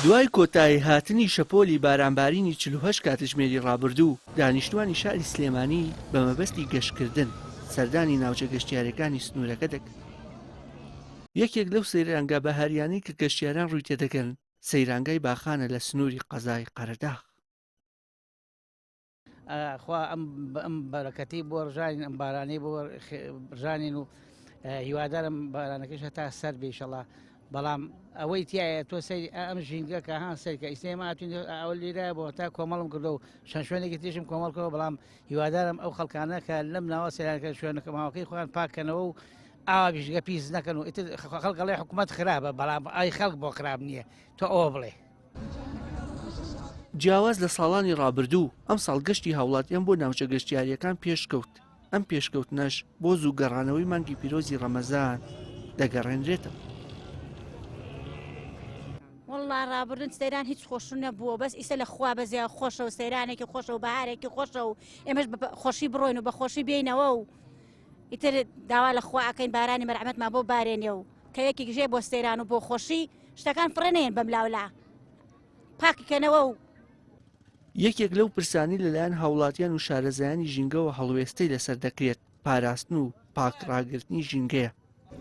دوای کۆتایی هاتنی شەپۆلی بارانبارینی 48 کاتژمێری ڕابردوو، دانیشتوانی شاری سلێمانی بە مەبەستی گەشتکردن سەردانی ناوچە گەشتیاریەکانی سنوورەکە دەکەن. یەکێک لەو سەیرانگا بەهاریانەی کە گەشتیاران ڕووی تێدەکەن، سەیرانگای باخانە لە سنووری قەزای قەرەداغ. خوا ئەم ئەم بەرەکەتی بۆ ڕژانین ئەم بارانەی بۆ ڕژانین و هیوادارم بارانەکەش هەتا سەر بێشەڵا بەڵام ئەوەی تایە تۆ سەری ئەم ژینگە کە هان سەرکە ئیستا ئێمە هاتوین ئەو لیرە بۆ تا کۆمەڵم کردو و چەند شوێنێکی تریشم کۆمەڵ کردەوە بەڵام هیوادارم ئەو خەڵکانە کە لەم ناوە سەیرانکە شوێنەکە ماوەکەی خۆیان پاککەنەوە و ئاوا ژینگە پیس نەکەن و ئیتر خەڵک ئەڵێ حکوومەت خراپە بەڵام ئای خەڵک بۆ خراپ نییە تۆ ئەوە بڵێ. جیاواز لە ساڵانی ڕابردوو، ئەمساڵ گەشتی هاوڵاتیان بۆ ناوچە گەشتیارییەکان پێشکەوت، ئەم پێشکەوتنەش بۆ زوو گەڕانەوەی مانگی پیرۆزی ڕەمەزان دەگەڕێنرێتەوە. وەڵا ڕابردن سەیران هیچ خۆش نەبووە بەس ئیسە لە خوا بەزیا خۆشە و سەیرانێکی خۆشە و بەهارێکی خۆشە و ئێمەش خۆشی بڕۆین و بە خۆشی بینەوە و ئیتر داوا لە خوا ئەکەین بارانی مەرحەمەتمان بۆ بارێنێ و کە یەکێک ژێ بۆ سەیران و بۆ خۆشی شتەکان فڕێ نەیەن بەم لاولا پاکیکەنەوە و یەکێک لەو پرسانەی لەلایەن هاوڵاتیان و شارەزایانی ژینگەوە هەڵوێستەی لەسەر دەکرێت، پاراستن و پاک ڕاگرتنی ژینگەیە،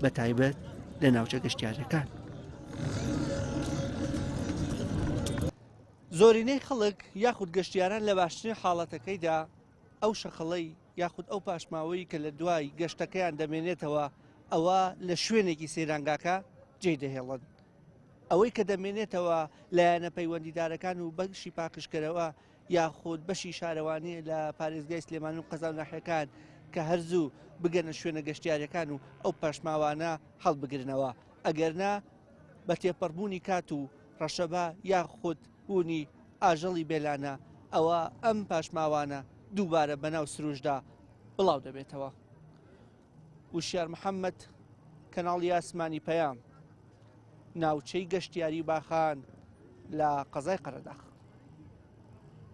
بەتایبەت لە ناوچە گەشتیارییەکان. زۆرینەی خەڵک یاخود گەشتیاران لە باشترین حاڵەتەکەیدا ئەو شەخڵەی یاخود ئەو پاشماوەی کە لە دوای گەشتەکەیان دەمێنێتەوە ئەوە لە شوێنێکی سەیرانگاکە جێ دەهێڵن. ئەوەی کە دەمێنێتەوە لایەنە پەیوەندیدارەکان و بەشی پاکژکەرەوە یاخود بەشی شارەوانی لە پارێزگای سلێمانی و قەزا و ناحیەکان کە هەرزوو بگەنە شوێنە گەشتیارەکان و ئەو پاشماوانە هەڵبگرنەوە ئەگەرنا بە تێپەڕبوونی کات و ڕەشەبا یاخود بوونی ئاژەڵی بێلانە ئەوە ئەم پاشماوانە دووبارە بەناو سروشدا بڵاو دەبێتەوە. وشیار محەممەد، کەناڵی ئاسمانی پەیام، ناوچەی گەشتیاری باخان لە قەزای قەرەداخ.